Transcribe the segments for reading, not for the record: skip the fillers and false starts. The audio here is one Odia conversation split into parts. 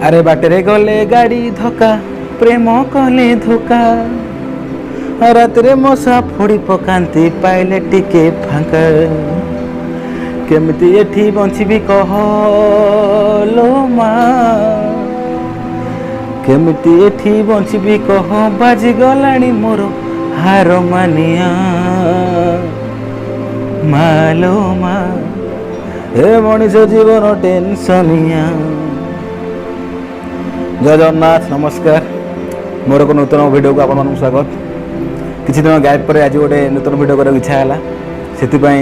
ଆରେ ବାଟରେ ଗଲେ ଗାଡ଼ି ଧକ୍କା, ପ୍ରେମ କଲେ ଧୋକା, ରାତିରେ ମଶା ଫୋଡ଼ି ପକାନ୍ତି ପାଇଲେ ଟିକେ ଫାଙ୍କା। କେମିତି ଏଠି ବଞ୍ଚିବି କହ ଲୋ ମା, କେମିତି ଏଠି ବଞ୍ଚିବି କହ, ବାଜିଗଲାଣି ମୋର ହାର ମାନିଆ ମାଲୋ ମା, ଏ ମଣିଷ ଜୀବନ ଟେନସନିଆ। ଜୟ ଜଗନ୍ନାଥ, ନମସ୍କାର। ମୋର ଏକ ନୂତନ ଭିଡ଼ିଓକୁ ଆପଣମାନଙ୍କୁ ସ୍ୱାଗତ। କିଛି ଦିନ ଗ୍ୟାପ୍ ପରେ ଆଜି ଗୋଟେ ନୂତନ ଭିଡ଼ିଓ କରିବାକୁ ଇଚ୍ଛା ହେଲା, ସେଥିପାଇଁ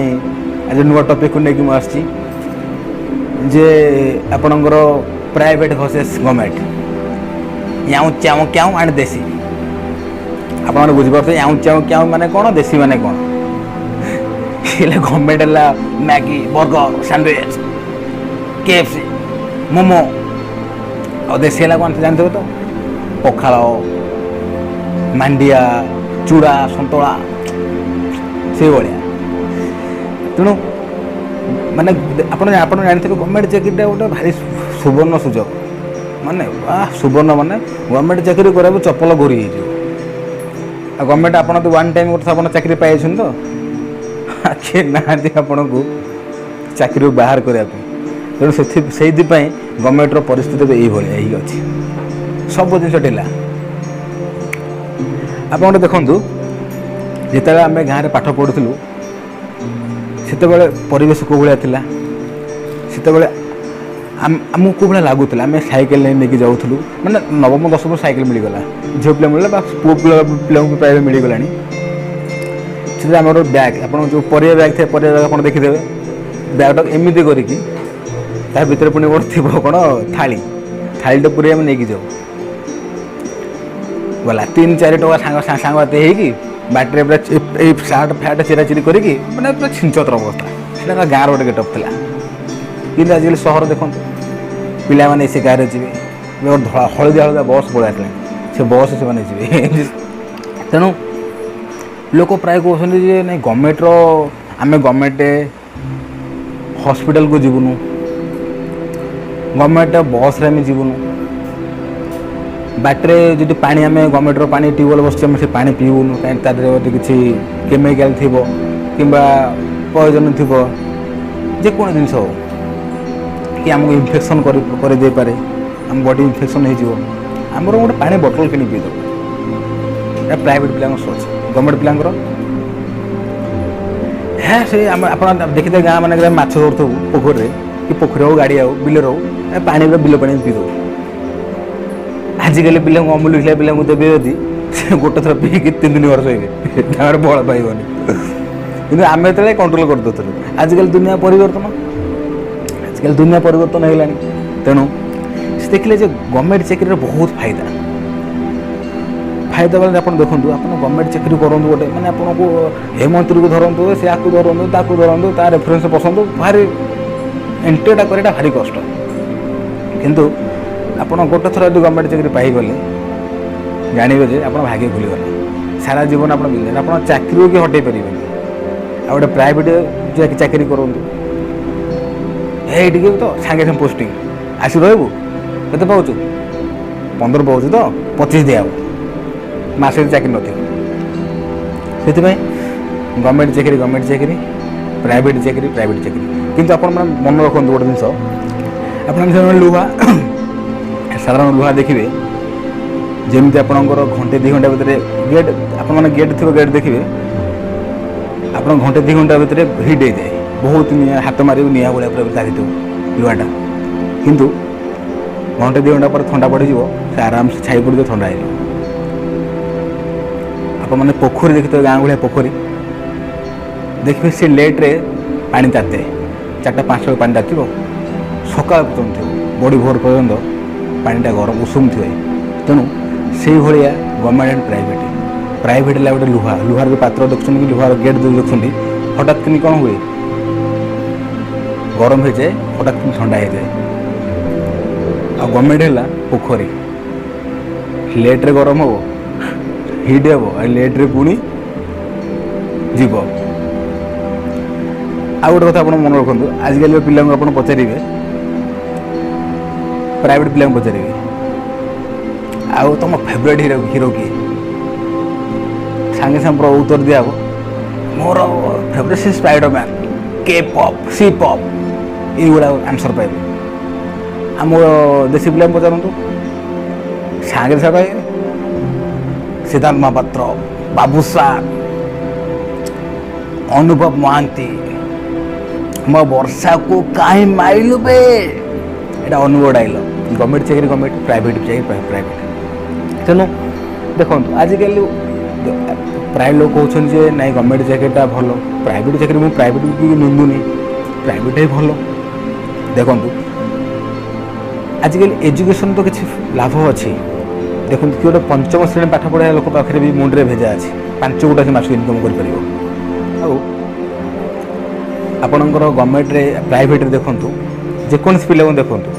ଆଜି ନୂଆ ଟପିକ୍କୁ ନେଇକି ମୁଁ ଆସିଛି ଯେ ଆପଣଙ୍କର ପ୍ରାଇଭେଟ୍ ଭର୍ସେସ୍ ଗଭର୍ଣ୍ଣମେଣ୍ଟ, ୟାଉଁ ଚ୍ୟାଉଁ କ୍ୟାଉଁ ଆଣ୍ଡ ଦେଶୀ। ଆପଣମାନେ ବୁଝିପାରୁଥିବେ ୟାଉଁ ଚ୍ୟାଉଁ କ୍ୟାଉଁ ମାନେ କ'ଣ, ଦେଶୀ ମାନେ କ'ଣ। ହେଲେ ଗଭର୍ଣ୍ଣମେଣ୍ଟ ହେଲା ମ୍ୟାଗି, ବର୍ଗର, ସ୍ୟାଣ୍ଡୱିଚ୍, କେଏଫସି, ମୋମୋ, ଆଉ ଦେଶୀ ହେଲା କ'ଣ ଜାଣିଥିବେ ତ, ପଖାଳ, ମାଣ୍ଡିଆ, ଚୁଡ଼ା ସନ୍ତୁଳା, ସେଇଭଳିଆ। ତେଣୁ ମାନେ ଆପଣ ଜାଣିଥିବେ ଗଭର୍ଣ୍ଣମେଣ୍ଟ ଚାକିରିଟା ଗୋଟେ ଭାରି ସୁବର୍ଣ୍ଣ ସୁଯୋଗ, ମାନେ ସୁବର୍ଣ୍ଣ, ମାନେ ଗଭର୍ଣ୍ଣମେଣ୍ଟ ଚାକିରି କରିବାକୁ ଚପଲ ଘୋରି ହେଇଯିବ। ଆଉ ଗଭର୍ଣ୍ଣମେଣ୍ଟ ଆପଣ ତ ୱାନ୍ ଟାଇମ୍ ଗୋଟେ ଆପଣ ଚାକିରି ପାଇଯାଇଛନ୍ତି ତ କିଏ ନାହାନ୍ତି ଆପଣଙ୍କୁ ଚାକିରିରୁ ବାହାର କରିବା ପାଇଁ। ତେଣୁ ସେଇଥିପାଇଁ ଗଭର୍ଣ୍ଣମେଣ୍ଟର ପରିସ୍ଥିତି ଏବେ ଏଇଭଳିଆ ହେଇକି ଅଛି, ସବୁ ଜିନିଷ ଢିଲା। ଆପଣ ଗୋଟେ ଦେଖନ୍ତୁ, ଯେତେବେଳେ ଆମେ ଗାଁରେ ପାଠ ପଢ଼ୁଥିଲୁ ସେତେବେଳେ ପରିବେଶ କେଉଁ ଭଳିଆ ଥିଲା, ସେତେବେଳେ ଆମକୁ କେଉଁ ଭଳିଆ ଲାଗୁଥିଲା। ଆମେ ସାଇକେଲ ନେଇକି ଯାଉଥିଲୁ, ମାନେ ନବମ ଦଶମ ସାଇକେଲ ମିଳିଗଲା, ଝିଅ ପିଲା ମିଳିଲା ବା ପୁଅ ପିଲାଙ୍କୁ ବି ପ୍ରାୟ ମିଳିଗଲାଣି। ସେଥିରେ ଆମର ବ୍ୟାଗ୍, ଆପଣ ଯେଉଁ ପରିବା ବ୍ୟାଗ୍ ଥାଏ, ପରିବା ବ୍ୟାଗ୍ ଆପଣ ଦେଖିଦେବେ, ବ୍ୟାଗ୍ଟାକୁ ଏମିତି କରିକି ତା ଭିତରେ ପୁଣି ଗୋଟେ ଥିବ କ'ଣ ଥାଳି, ଥାଳିଟା ପୁରେଇ ଆମେ ନେଇକି ଯାଉ। ଗଲା 3-4 ଟଙ୍କା ସାଙ୍ଗସାଥି ହେଇକି ବାଟରେ ପୁରା ଏଇ ସାର୍ଟ ଫ୍ୟାଟ ଚିରାଚିରି କରିକି ମାନେ ପୁରା ଛିଞ୍ଚତର ଅବସ୍ଥା। ସେଇଟା ଗାଁର ଗୋଟେ ଗେଟଅପ୍ ଥିଲା। କିନ୍ତୁ ଆଜିକାଲି ସହର ଦେଖନ୍ତୁ, ପିଲାମାନେ ସେ ଗାଁରେ ଯିବେ, ଏବେ ଗୋଟେ ଧଳା ହଳଦିଆ ହଳଦିଆ ବସ୍ ପଳେଇ ଆସିଲାଣି, ସେ ବସ୍ ସେମାନେ ଯିବେ। ତେଣୁ ଲୋକ ପ୍ରାୟ କହୁଛନ୍ତି ଯେ ନାଇଁ ଗଭର୍ଣ୍ଣମେଣ୍ଟର, ଆମେ ଗଭର୍ଣ୍ଣମେଣ୍ଟ ହସ୍ପିଟାଲକୁ ଯିବୁନୁ, ଗଭର୍ଣ୍ଣମେଣ୍ଟ ବସ୍ରେ ଆମେ ଯିବୁନୁ, ବାଟରେ ଯଦି ପାଣି ଆମେ ଗଭର୍ଣ୍ଣମେଣ୍ଟର ପାଣି ଟ୍ୟୁବୱେଲ୍ ବସିଛି ଆମେ ସେ ପାଣି ପିଇବୁନୁ, କାହିଁକି ତା ଦେହରେ ଯଦି କିଛି କେମିକାଲ ଥିବ କିମ୍ବା ପଏଜନ୍ ଥିବ, ଯେକୌଣସି ଜିନିଷ ହଉ କି ଆମକୁ ଇନଫେକ୍ସନ୍ କରିଦେଇପାରେ, ଆମ ବଡ଼ି ଇନଫେକ୍ସନ୍ ହେଇଯିବ, ଆମର ଗୋଟେ ପାଣି ବୋଟଲ କିଣି ପିଇଦେବୁ। ଏଇଟା ପ୍ରାଇଭେଟ୍ ପିଲାଙ୍କ ସୋଚ୍। ଗଭର୍ଣ୍ଣମେଣ୍ଟ ପିଲାଙ୍କର ହେ ସେ ଆମେ ଆପଣ ଦେଖିଥିବେ ଗାଁ ମାନଙ୍କରେ ମାଛ ଧରୁଥିବୁ ପୋଖରୀରେ, କି ପୋଖରୀ ହଉ ଗାଡ଼ିଆ ହଉ ବିଲରେ ହଉ, ଏ ପାଣି ପୁରା ବିଲ ପାଣି ପିଇଦେବୁ। ଆଜିକାଲି ପିଲାଙ୍କୁ ଅମୁଲ ଖିଆ ପିଲାଙ୍କୁ ଦେବେ ଯଦି, ସେ ଗୋଟେ ଥର ପିଇକି 3 ଦିନ ଘରେ ଶୋଇବେ, ତାଙ୍କର ବଳ ପାଇବନି। କିନ୍ତୁ ଆମେ ଯେତେବେଳେ କଣ୍ଟ୍ରୋଲ କରିଦେଉଥିଲୁ। ଆଜିକାଲି ଦୁନିଆ ପରିବର୍ତ୍ତନ, ଆଜିକାଲି ଦୁନିଆ ପରିବର୍ତ୍ତନ ହେଇଗଲାଣି। ତେଣୁ ସେ ଦେଖିଲେ ଯେ ଗଭର୍ଣ୍ଣମେଣ୍ଟ ଚାକିରିର ବହୁତ ଫାଇଦା। ଫାଇଦା ବୋଲେ ଆପଣ ଦେଖନ୍ତୁ, ଆପଣ ଗଭର୍ଣ୍ଣମେଣ୍ଟ ଚାକିରି କରନ୍ତୁ ଗୋଟେ, ମାନେ ଆପଣଙ୍କୁ ଏ ମନ୍ତ୍ରୀକୁ ଧରନ୍ତୁ, ସେ ଆକୁ ଧରନ୍ତୁ, ତାକୁ ଧରନ୍ତୁ, ତା ରେଫରେନ୍ସ ପସନ୍ତୁ, ଭାରି ଏଣ୍ଟ୍ରିଟା କରିବାଟା ଭାରି କଷ୍ଟ। କିନ୍ତୁ ଆପଣ ଗୋଟେ ଥର ଯଦି ଗଭର୍ଣ୍ଣମେଣ୍ଟ ଚାକିରି ପାଇଗଲେ, ଜାଣିବେ ଯେ ଆପଣ ଭାଗ୍ୟ ଖୋଲିଗଲା, ସାରା ଜୀବନ ଆପଣ ବିନ୍ଦାସ, ଆପଣ ଚାକିରିରୁ କି ହଟେଇ ପାରିବେନି। ଆଉ ଗୋଟେ ପ୍ରାଇଭେଟ୍ ଚାକିରି କରନ୍ତୁ, ଏଇଠିକି ତ ସାଙ୍ଗେ ସାଙ୍ଗେ ପୋଷ୍ଟିଂ ଆସି ରହିବୁ, କେତେ ପାଉଛୁ, 15 ପାଉଛୁ ତ 25 ଦିଆହେବ, ମାସରେ ଚାକିରି ନଥିବ। ସେଥିପାଇଁ ଗଭର୍ଣ୍ଣମେଣ୍ଟ ଚାକିରି ଗଭର୍ଣ୍ଣମେଣ୍ଟ ଚାକିରି, ପ୍ରାଇଭେଟ୍ ଚାକିରି ପ୍ରାଇଭେଟ୍ ଚାକିରି। କିନ୍ତୁ ଆପଣମାନେ ମନେ ରଖନ୍ତୁ ଗୋଟେ ଜିନିଷ, ଆପଣ ଲୁହା, ସାଧାରଣ ଲୁହା ଦେଖିବେ, ଯେମିତି ଆପଣଙ୍କର ଘଣ୍ଟେ 2 ଘଣ୍ଟା ଭିତରେ ଗେଟ୍, ଆପଣମାନେ ଗେଟ୍ ଥିବ, ଗେଟ୍ ଦେଖିବେ ଆପଣ ଘଣ୍ଟେ 2 ଘଣ୍ଟା ଭିତରେ ହିଟ୍ ହେଇଯାଏ, ବହୁତ ନିଆଁ, ହାତ ମାରିବ ନିଆଁ ଭଳିଆ ପୁରା ତାତିଥିବ ଲୁହାଟା। କିନ୍ତୁ ଘଣ୍ଟେ 2 ଘଣ୍ଟା ପରେ ଥଣ୍ଡା ପଡ଼ିଯିବ, ସେ ଆରାମସେ ଛାଇ ପଡ଼ିଯିବ, ଥଣ୍ଡା ହେଇଯିବ। ଆପଣମାନେ ପୋଖରୀ ଦେଖିଥିବେ, ଗାଁ ଭଳିଆ ପୋଖରୀ ଦେଖିବେ, ସେ ଲେଟ୍ରେ ପାଣି ତାତେ, 4ଟା 5ଟା ବେଳକୁ ପାଣି ତାତିବ, ସକାଳ ପର୍ଯ୍ୟନ୍ତ ଥିବ, ବଡ଼ି ଭୋର ପର୍ଯ୍ୟନ୍ତ ପାଣିଟା ଗରମ ଉଷୁମ ଥିବ। ତେଣୁ ସେଇଭଳିଆ ଗଭର୍ଣ୍ଣମେଣ୍ଟ ଆଣ୍ଡ ପ୍ରାଇଭେଟ୍। ପ୍ରାଇଭେଟ୍ ହେଲା ଗୋଟେ ଲୁହା, ଲୁହାର ଯେଉଁ ପାତ୍ର ଦେଖୁଛନ୍ତି କି ଲୁହାର ଗେଟ୍ ଯେଉଁ ଦେଖୁଛନ୍ତି, ହଠାତ୍ କିନି କ'ଣ ହୁଏ, ଗରମ ହେଇଯାଏ, ହଠାତ୍ କିନି ଥଣ୍ଡା ହେଇଯାଏ। ଆଉ ଗଭର୍ଣ୍ଣମେଣ୍ଟ ହେଲା ପୋଖରୀ, ଲେଟ୍ରେ ଗରମ ହେବ, ହିଟ୍ ହେବ, ଆଉ ଲେଟ୍ରେ ପୁଣି ଯିବ। ଆଉ ଗୋଟେ କଥା ଆପଣ ମନେ ରଖନ୍ତୁ, ଆଜିକାଲିର ପିଲାଙ୍କୁ ଆପଣ ପଚାରିବେ ପ୍ରାଇଭେଟ୍ ପିଲାଙ୍କୁ ପଚାରିବେ, ଆଉ ତୁମ ଫେଭରେଟ୍ ହିରୋ ହିରୋ କିଏ? ସାଙ୍ଗେ ସାଙ୍ଗେ ପୁରା ଉତ୍ତର ଦିଆହେବ, ମୋର ଫେଭରେଟ୍ ସେ Spider-Man, K pop, C pop, ଏଇଗୁଡ଼ା ଆନ୍ସର୍ ପାଇବେ। ଆମ ଦେଶୀ ପିଲାଙ୍କୁ ପଚାରନ୍ତୁ, ସାଙ୍ଗେ ସାଙ୍ଗେ ପାଇବେ ସିଦ୍ଧାନ୍ତ ମହାପାତ୍ର, ବାବୁସାନ, ଅନୁଭବ ମହାନ୍ତି, ମୋ ବର୍ଷାକୁ କାହିଁ ମାଇଲୁ ବେ, ଏଇଟା ଅନୁଭବ ଡାଇଲଗ। ଗଭର୍ଣ୍ଣମେଣ୍ଟ ଚାକିରି ଗଭର୍ଣ୍ଣମେଣ୍ଟ, ପ୍ରାଇଭେଟ୍ ଚାକିରି ପ୍ରାଇଭେଟ୍। ତେଣୁ ଦେଖନ୍ତୁ, ଆଜିକାଲି ପ୍ରାୟ ଲୋକ କହୁଛନ୍ତି ଯେ ନାଇଁ, ଗଭର୍ଣ୍ଣମେଣ୍ଟ ଚାକିରିଟା ଭଲ, ପ୍ରାଇଭେଟ୍ ଚାକିରି। ମୁଁ ପ୍ରାଇଭେଟ୍କୁ ବି ନିନ୍ଦୁନି, ପ୍ରାଇଭେଟ୍ ହିଁ ଭଲ। ଦେଖନ୍ତୁ, ଆଜିକାଲି ଏଜୁକେସନ୍ ତ କିଛି ଲାଭ ଅଛି। ଦେଖନ୍ତୁ, କି ଗୋଟେ ପଞ୍ଚମ ଶ୍ରେଣୀ ପାଠ ପଢ଼ିବା ଲୋକ ପାଖରେ ବି ମୁଣ୍ଡରେ ଭେଜା ଅଛି, 5 ଗୋଟା ସେ ମାସକୁ ଇନକମ୍ କରିପାରିବ। ଆଉ ଆପଣଙ୍କର ଗଭର୍ଣ୍ଣମେଣ୍ଟରେ, ପ୍ରାଇଭେଟରେ ଦେଖନ୍ତୁ, ଯେକୌଣସି ପିଲାକୁ ଦେଖନ୍ତୁ,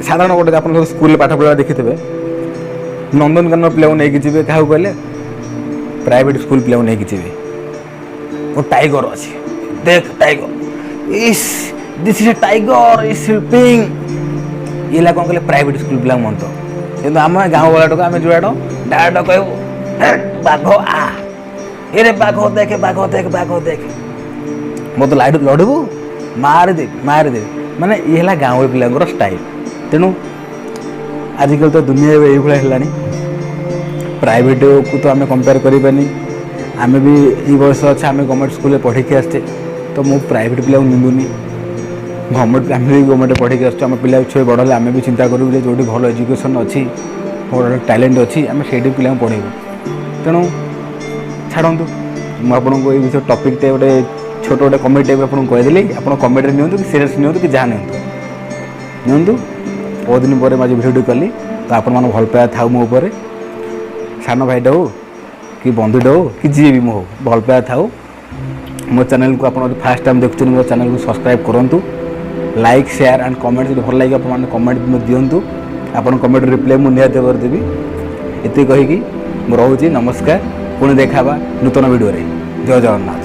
ସାଧାରଣ ଗୋଟେ ଆପଣ ସ୍କୁଲରେ ପାଠ ପଢ଼ିବା ଦେଖିଥିବେ, ନନ୍ଦନକାନନ ପିଲାକୁ ନେଇକି ଯିବେ। କାହାକୁ କହିଲେ? ପ୍ରାଇଭେଟ୍ ସ୍କୁଲ ପିଲାକୁ ନେଇକି ଯିବେ। ଓ, ଟାଇଗର ଅଛି, ଦେଖ tiger, is this is a tiger, is sleeping. ଇଏ ହେଲା କ'ଣ କହିଲେ ପ୍ରାଇଭେଟ୍ ସ୍କୁଲ ପିଲାଙ୍କ ମନ୍ତ। କିନ୍ତୁ ଆମ ଗାଁ ବାଲାଟାକୁ ଆମେ ଯୁଆଡ଼ ଡାଇରେକ୍ଟ କହିବୁ, "ଏ, ବାଘ ଆ ଏରେ, ବାଘ ଦେଖେ, ବାଘ ଦେଖ, ବାଘ ଦେଖ, ମୋତେ ଲାଇଟ୍ ଲଢ଼ିବୁ, ମାରିଦେବି, ମାରିଦେବି।" ମାନେ ଇଏ ହେଲା ଗାଉଁଲି ପିଲାଙ୍କର ଷ୍ଟାଇଲ୍। ତେଣୁ ଆଜିକାଲି ତ ଦୁନିଆ ଏବେ ଏଇଭଳିଆ ହେଲାଣି। ପ୍ରାଇଭେଟକୁ ତ ଆମେ କମ୍ପେୟାର କରିବାନି। ଆମେ ବି ଏଇ ବୟସ ଅଛି, ଆମେ ଗଭର୍ଣ୍ଣମେଣ୍ଟ ସ୍କୁଲରେ ପଢ଼ିକି ଆସିଛେ। ତ ମୁଁ ପ୍ରାଇଭେଟ୍ ପିଲାକୁ ନିନ୍ଦୁନି। ଗଭର୍ଣ୍ଣମେଣ୍ଟ, ଆମେ ବି ଗଭର୍ଣ୍ଣମେଣ୍ଟ ପଢ଼ିକି ଆସୁଛୁ। ଆମ ପିଲା ଛୁଆ ବଡ଼ ହେଲେ ଆମେ ବି ଚିନ୍ତା କରିବୁ ଯେ ଯେଉଁଠି ଭଲ ଏଜୁକେସନ୍ ଅଛି, ଭଲ ଟ୍ୟାଲେଣ୍ଟ ଅଛି, ଆମେ ସେଇଠି ପିଲାଙ୍କୁ ପଢ଼େଇବୁ। ତେଣୁ ଛାଡ଼ନ୍ତୁ, ମୁଁ ଆପଣଙ୍କୁ ଏଇ ବିଷୟ ଟପିକ୍ଟେ ଗୋଟେ ଛୋଟ ଗୋଟେ କମେଡ଼ି ଟାଇପ୍ ଆପଣଙ୍କୁ କହିଦେଲି। ଆପଣ କମେଡ଼ିରେ ନିଅନ୍ତୁ କି ସିରିୟସ୍ ନିଅନ୍ତୁ କି ଯାହା ନିଅନ୍ତୁ ନିଅନ୍ତୁ। ବହୁତ ଦିନ ପରେ ମୁଁ ଆଜି ଭିଡ଼ିଓଟି କଲି। ତ ଆପଣମାନଙ୍କୁ ଭଲ ପାଇବା ଥାଉ ମୋ ଉପରେ, ସାନ ଭାଇଟା ହଉ କି ବନ୍ଧୁଟା ହଉ କି ଯିଏ ବି ମୁଁ ହଉ, ଭଲ ପାଇବା ଥାଉ। ମୋ ଚ୍ୟାନେଲକୁ ଆପଣ ଯଦି ଫାର୍ଷ୍ଟ ଟାଇମ୍ ଦେଖୁଛନ୍ତି, ମୋ ଚ୍ୟାନେଲକୁ ସବସ୍କ୍ରାଇବ୍ କରନ୍ତୁ, ଲାଇକ୍, ସେୟାର ଆଣ୍ଡ କମେଣ୍ଟ। ଯଦି ଭଲ ଲାଗିବ, ଆପଣମାନେ କମେଣ୍ଟ ବି ଦିଅନ୍ତୁ। ଆପଣ କମେଣ୍ଟ ରିପ୍ଲାଏ ମୁଁ ନିହାତି ଭାବରେ ଦେବି। ଏତିକି କହିକି ମୁଁ ରହୁଛି। ନମସ୍କାର। ପୁଣି ଦେଖା ହେବା ନୂତନ ଭିଡ଼ିଓରେ। ଜୟ ଜଗନ୍ନାଥ।